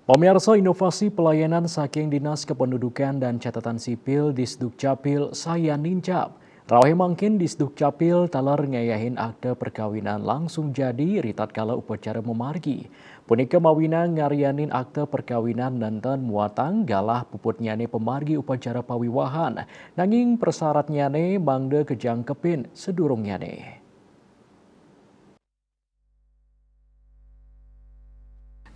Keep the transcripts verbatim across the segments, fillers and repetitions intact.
Pamiarsa, inovasi pelayanan saking Dinas Kependudukan dan Catatan Sipil Disdukcapil sayan nincap. Rauh mangkin Disdukcapil taler ngayahin akte perkawinan langsung jadi ritatkala upacara mamargi. Punika mawinan ngaryanin akte perkawinan nenten muatang galah puputnyane pamargi upacara pawiwahan, nanging prasyaratnyane mangda kajangkepin sadurungnyane.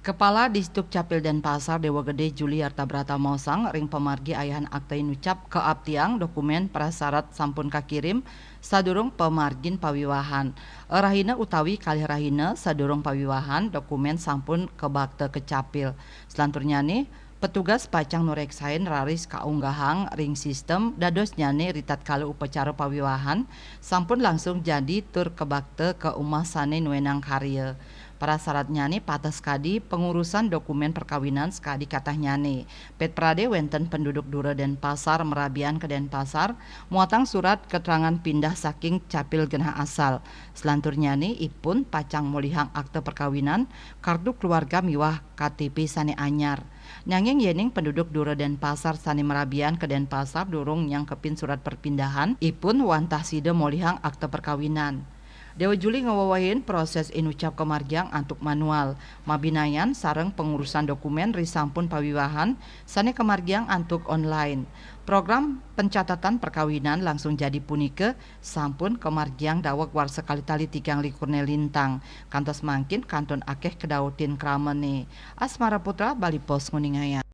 Kepala Disdukcapil Denpasar Dewa Gede Juliarta Brata maosang ring pamargi ayahan akta inucap kaaptiang dokumen prasyarat sampun kakirim sadurung pamargin pawiwahan. Rahina utawi kalih rahina sadurung pawiwahan dokumen sampun kabakta ka capil. Selanturnyane, petugas pacang nureksain raris kaunggahang ring sistem dadosnyane ritatkala upacara pawiwahan sampun langsung jadi tur kabakta ka umah sane nuenang karya. Prasyaratnyane pateh sakadi pangurusan dokumen perkawinan sakadi katahnyane. Pet prade wenten penduduk dura Denpasar marabian ka Denpasar, muatang surat keterangan pindah saking capil genah asal. Selanturnyane ipun pacang molihang akta perkawinan, kartu keluarga miwah K T P sane anyar. Nanging yening penduduk dura Denpasar sane marabian ka Denpasar durung nyangkepin surat perpindahan, ipun wantah sida molihang akta perkawinan. Dewa Juli ngawewehin proses inucap kamargiang antuk manual, mabinayan sareng pangurusan dokumen risampun pawiwahan sane kamargiang antuk online. Program pencatatan perkawinan langsung jadi punika sampun kamargiang daweg warsa kalih tali tigang likur ne lintang. Kantos mangkin kantun akeh kadautin kramane. Asmara Putra, Bali Post, nguningayang.